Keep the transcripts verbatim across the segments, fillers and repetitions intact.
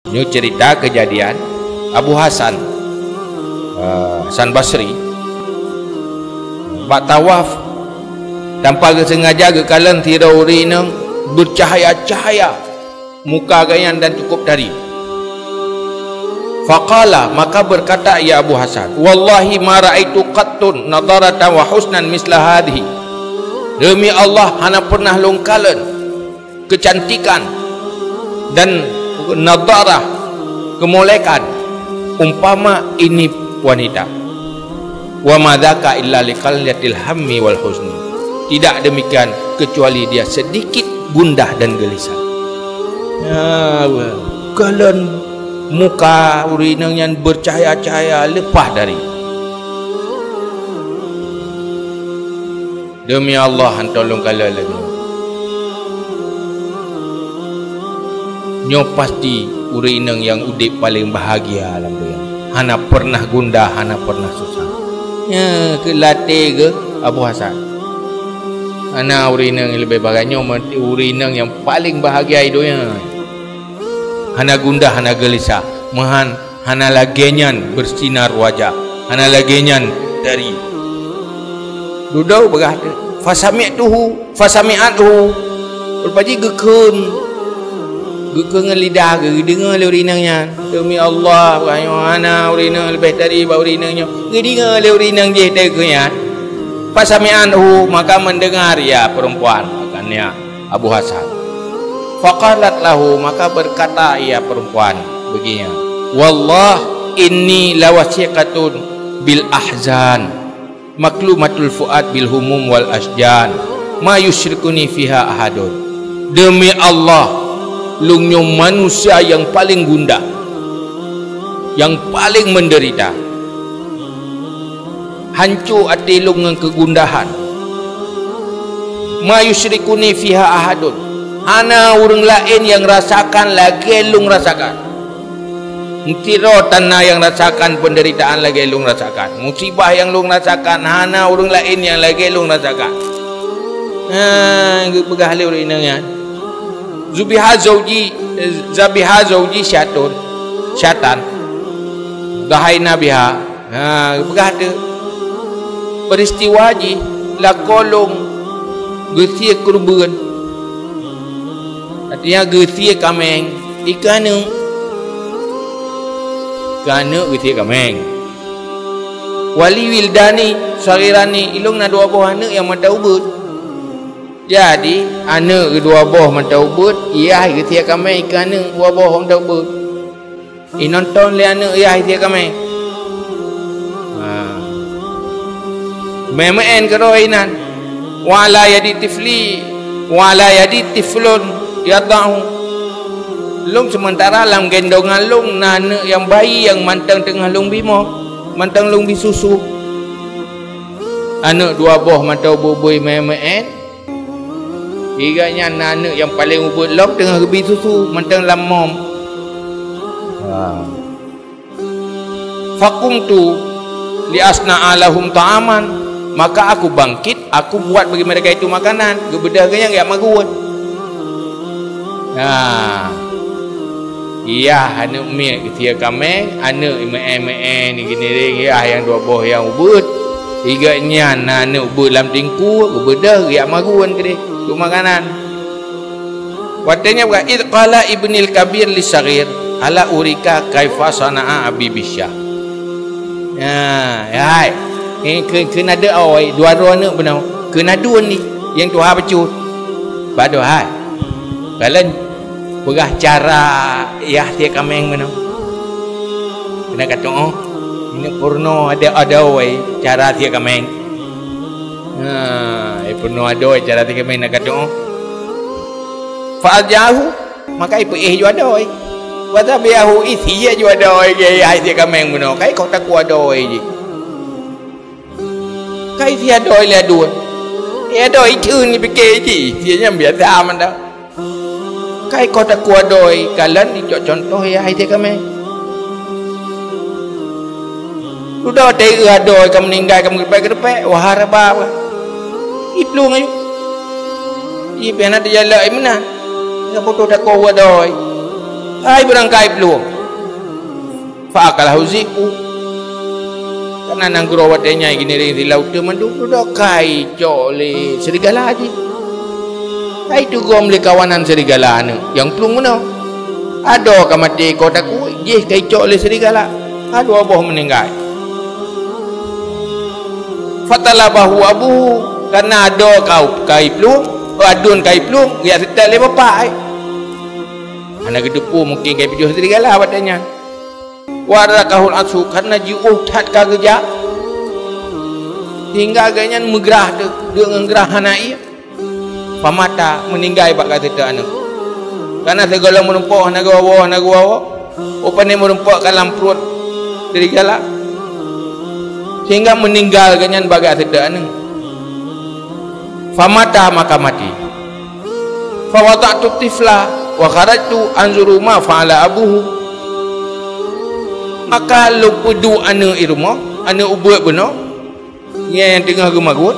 Nyoe cerita kejadian Abu Hasan, eh, Hasan Basri. Bak tawaf, tanpa geusengaja geukalon sidroe ureuëng inong bercahaya-cahaya muka gobnyan dan cukup dari. Faqala, maka berkata ia Abu Hasan, "Wallahi ma raaitu qattun nadaratan wa husnan misla hadhihi." Demi Allah, hana pernah lôn kalon kecantikan dan nadarah, kemolekan umpama ini wanita. "Wa ma dzaka illa liqallatil hammi wal huzni." Tidak demikian kecuali dia sedikit gundah dan gelisah. Ya Allah, kalon muka ureuëng inong nyan bercahaya-cahaya leupah dari. Demi Allah, hana lôn kalon lagée nyoe. Nyoe pasti ureuëng inong nyang udeb paleng bahagia lam donya. Hana pernah gundah, hana pernah susah. Nyoe keuh latée geuh Abu Hasan. Hana ureuëng inong nyang leubeh bagai nyoe, ureuëng inong nyang paleng bahagia di donya. Hana gundah, hana geulisah. Meuhan hana lagée nyan bersinar wajah, hana lagée nyan dari. Dudoe peugah teuk, "Fasami'tuhu, fasami'athu." Rupajih geukheun, geukheun ngon lidah geuh, geudeungoe lé ureuëng inong nyan. Demi Allah, bukan nyoe hana ureuëng inong leubeh dari bak ureuëng inong nyoe. Geudeungoe lé ureuëng inong jih teuk nyan. "Fasami'athu," maka mendengar ia perempuan, maksudnya Abu Hasan. Faqalat lahu, maka berkata ia perempuan begini, "Wallah inni lawasiqatun bil ahzan, maklumatul fuad bil humum wal asjan, ma yusyrikuni fiha ahadun." Demi Allah, lôn nyoe manusia nyang paleng gundah, nyang paleng menderita. Hanco até lôn ngon keugundahan. "Ma yusyrikuni fiha ahadun." Hana ureuëng laén nyang rasakan lagée lôn rasakan. Sidroe tan na nyang rasakan peunderitaan lagée lôn rasakan. Musibah nyang lôn rasakan, hana ureuëng laén nyang lagée lôn rasakan. Ha, geupeugah lé ureuëng inong nyan. Zubiha zauji, zabiha zauji syatun, syatan. Dahaina biha. Ha, geupeugah teuk. Peuristiwa jih lakoe lôn geusie keureubeuen. Artinya geusie kaméng, i keu aneuëk. Keu aneuëk geusie kaméng. Wali wildani shaghirani, ilôn na dua boh aneuëk nyang mantong ubeuet. Jadi, aneuëk dua boh mantong ubeuet, yah geusie kaméng i keu aneuëk dua boh mantong ubeuet. Inonton lé aneuëk yah isie kaméng. Ha. Meuén-meuén keudroe inan. Wa ala yadi tifli, wa ala yadi tiflun yadau. Lôn seumeuntara lam gendongan lôn na aneuëk nyang bayi nyang mantong teungoh lôn bimoe, mantong lôn bi susu. Aneuëk dua boh mantong ubeuet-ubeuet meuén-meuén. Iga nyan na aneuëk nyang paleng ubeuet lom teungoh geubi susu mantong lam mom. Ha. Faqumtu li asna'a lahum ta'aman, maka aku bangkit, aku buat bagi mereka itu makanan. Geubeudôh geuh nyan geujak magun. Nah, yah aneuëk miet geusie kaméng, aneuëk meuén-meuén geunie yah nyang dua boh nyang ubeuet. Iga nyan na aneuëk ubeuet lam teungku, geubeudôh geujak magun keudeh, keu makanan. Watée nyan bukan, "Idz qala ibnil kabir lis saghir, ala urika kaifa sana'a abi bisyah." Ya, ya hai. Eh, keu, keu na deuh awai, dua droe aneuëk bunoe. Keu na dua ni, nyang tuha bacut. Bado hai. Kalon peugah cara yah sie kaméng bunoe. Keuneuk katoe, ini peurunoe ada-ada awai cara sie kaméng. Ha, eh, peurunoe adoe cara sie kaméng na katoe. Fa ajahu, maka ipeuéh ju adoe. Wa tabiahu, isie ju adoe, ge, hai sie kaméng bunoe. Kai kok takue adoe jih. Kai sie adoe lé aduen. Eh, adoe itheun ni pike jih. Sie nyan biasa mantong. Kai kok takue adoe, kalon ijok contoh yah isie kaméng. Dudoe teuh adoe ka meuninggai, ka meukeureupe-keureupe, wah haraba bah. Iplueng ayue. Ipih na teujalak meunan. Ka putôh takue adoe. Hai beurangkai plueng. Fa akalahu dhi'bu. Karena nanggroe watée nyan geuneureng di laôt mandum, dudoe ka icok lé serigala jih. Ka itugom lé kawanan serigala aneuëk nyang plueng meunoe. Adoe ka maté iko takue, jih ka icok lé serigala. Ka dua boh meuninggai. Fatalabahu abuhu, karena adoe ka, ka iplueng, oh, aduen ka iplueng, geujak seutôt lé bapak, eh. Hana geuteupeue mungken ka ipijoh serigala watée nyan. Wa adrakahul atsu, karena jiôh that ka geujak. Sehingga gobnyan meugrah teuh, deuk ngon grah hana ié. Famata, meuninggai bak ka seutôt aneuëk. Karena sigohlom meurumpok hana geuwoe, hana geuwoe. Rupajih meurumpok ka lam pruet serigala. Sehingga meuninggai gobnyan bak ka seutôt aneuëk. Famata, maka maté. Fawada'tu tifla wa kharajtu anzuru ma fa'ala abuhu. Maka lôn peuduek aneuëk i rumoh, aneuëk ubeuet bunoe, nyang teungoh geumagun.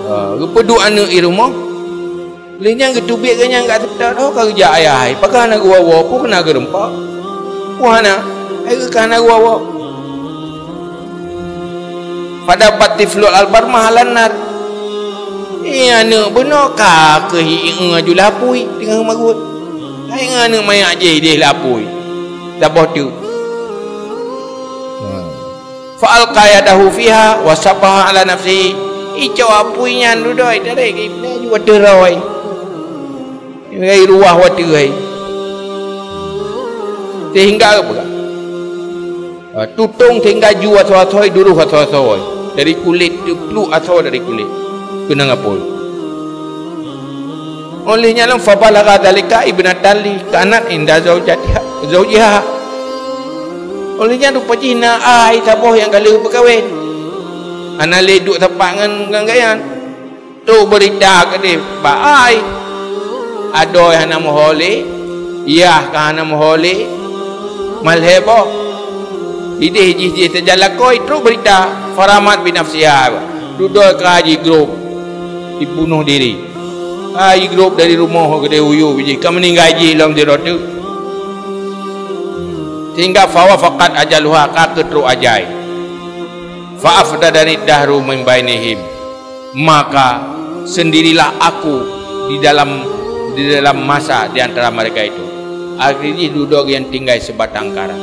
Ha, geupeuduek aneuëk i rumoh. Lheueh nyan geuteubiet gobnyan ka seutôt, oh, ka geujak ayah hai. Pakon hana geuwoe-woe, peue keuh na geurumpok? Peue hana? Hai geuh ka hana geuwoe-woe. Fadabbat tiflu al-barmah alan nar. Eh, aneuëk bunoe ka keuh hi-, ié aju lé apui teungoh magun. Hai ngon aneuëk manyak jih ideh lé apui. Saboh teuk. Fa alqa yadahu fiha wa sabbaha ala nafsihi. Icok apui nyan dudoe, tarék laju ateueh droe. Ngon ruah watée hai. Sehingga peugah. Ah, tutong sehingga ju asoe-asoe, duroh asoe-asoe. Dari kulét, teupluek asoe dari kulét. Keunong apui. Óh lheueh nyan lom, fabalagha dzalika ibnatan li kanat inda zaujatiha, zaujiha. Óh lheueh nyan rupa jih na ai saboh nyang ka lheueh peukawen. Hana lé duek sapat ngon, ngon gobnyan. Trok beurita keudeh bak ai. Adoe hana meuho lé, yah ka hana meuho lé, malhée boh. Ideh jih, jih sajan lakoe, trok beurita, faramat binafsiha. Dudoe ka jigrob, jibunoh diri. Ka jigrob dari rumoh keudeh u yub jih, ka meuninggai jih lom sidroe teuk. Sehingga fawafaqat ajaluha, ka keutrok ajai. Fa afradani dahru min bainihim. Maka sendirilah aku di dalam, di dalam masa di antara mereka itu. Akhé jih dudoe nyang tinggai sibatang kara.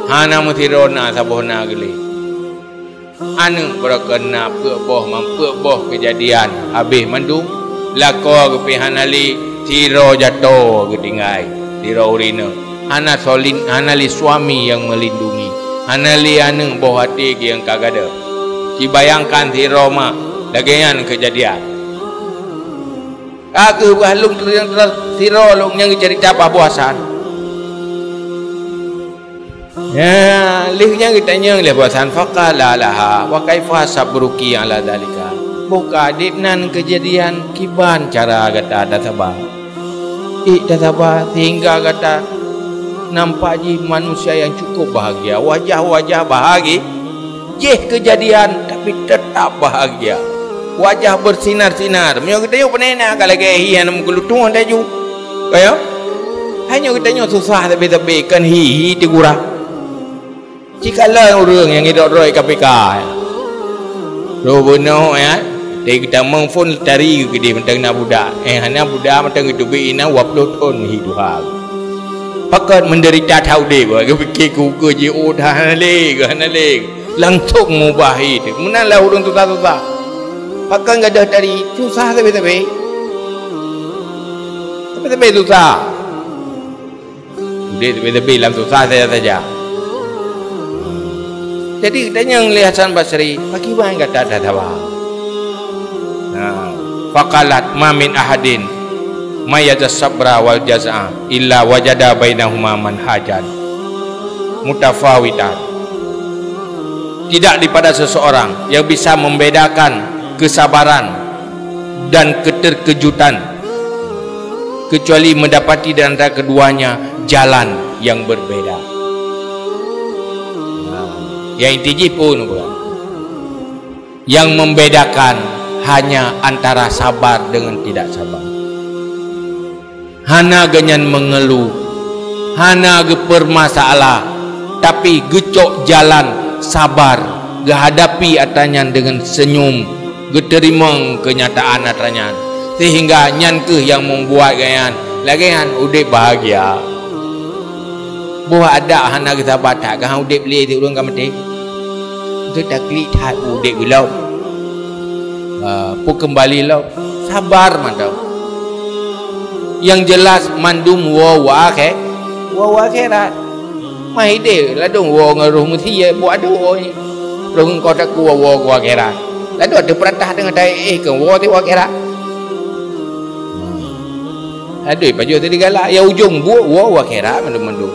Hana meusidroe na saboh na geulé. Aneuëk beureukeuna peuet boh, man peuet boh keujadian habéh mandum. Lakoe geupih hana lé, sidroe jato geutinggai, sidroe ureuëng inong. Hana solin, hana lé suami nyang meulindungi, hana lé aneuëk boh até nyang ka gadôh. Cibayangkan sidroe ma lagée nyan keujadian. Ka geuh bah lôn teurimong sidroe lôn nyang geuceurita bak Abu Hasan. Ya, lheueh nyan geutanyong lé Abu Hasan, faqala laha, "Wa kaifa sabruki ala dzalika?" Boh ka dit nan keujadian, kiban cara gata tasaba? Ék tasaba sehingga gata nampak jih manusia nyang cukup bahagia, wajah-wajah bahagia, jih keujadian tapi teutap bahagia, wajah beusinar-sinar. Meunyoe geutanyoe peunaena ka lagée hi hana meukeulutong laju, kaya? Hai nyoe geutanyoe susah sabe-sabe, kon hi-hi teugurah. Cikalon ureuëng nyang idok droe K P K. Roh bunoe, ya. Teuka geutamong phon tari keudeh mantong na budak. Eh, hana budak mantong geuteubiet inan dua ploh thon hi tuha. Pakon meudeurita that udeb, geupike keu ukeue jiôh that hana lé, hana lé. Langsong mubah hi teuh. Meunan lah ureuëng susah-susah. Pakon gadôh tari, susah sabe-sabe. Sabe-sabe susah. Udeb leubeh-leubeh lam susah saja-saja. Jadi, geutanyong lé Hasan Basri, "Pakriban gata tasaba?" Nah, faqalat, "Ma min ahadin mayyaza sabra wal jaz'a illa wajada bainahuma manhajan mutafawitan." Tidak daripada seseorang yang bisa membedakan kesabaran dan keterkejutan, kecuali mendapati di antara keduanya jalan yang berbeda. Nah, yang inti jih pun bukan. Yang membedakan hanya antara sabar dengan tidak sabar. Hana geuhnyan meungeuluh, hana geupeurmasalah, tapi geucok jalan sabar, geuhadapi atra nyan deungon seunyum, geuteurimong keunyataan atra nyan, seuhingga nyan kheueh nyang meubuat geuhnyan lagée nyan udeb bahagia. Boh adak hana geusaba that, ka han udeb lé di ureuëng ka maté. Teutaklik that udeb ilom. Ah, peukeumbali lom. Sabar mantong. Yang jelas mandum woe u akhé-, woe u akhirat. Mah ideh ladong woe ngon roh meusia buat doa ni. Roh engkau tak kuwoe woe u akhirat. Ladong ada peratah dengan dai eh ke woe di akhirat. Aduh, pajoh tadi galak. Ya ujong buet woe u akhirat mandum-mandum.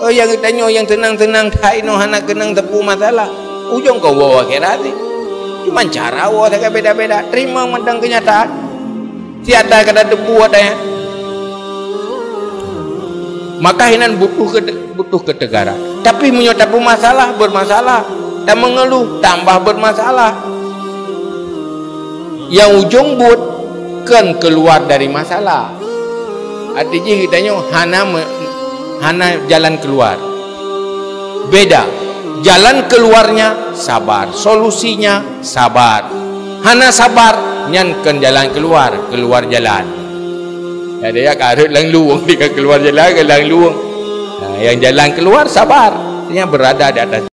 Oh, yang tanyoe yang tenang-tenang that inoe hana keunong teupeu masalah. Ujong keu woe u akhirat ni. Cuma cara woe sagai beda-beda. Terima mantong kenyataan. Siat that ka teupeu watée nyan. Maka hinan butuh ke, butuh ketegaran. Tapi meunyoe tapeumasalah, bermasalah, tameungeuluh, tambah bermasalah. Yang ujong buet kan keluar dari masalah. Arti jih geutanyoe hana me-, hana jalan keluar. Beda. Jalan keluarnya sabar, solusinya sabar. Hana sabar, nyan kon jalan keluar, keluar jalan. Jadi ya karut lang luwung, dia keluar jalan ke lang luwung. Nah, yang jalan keluar sabar, yang berada di atas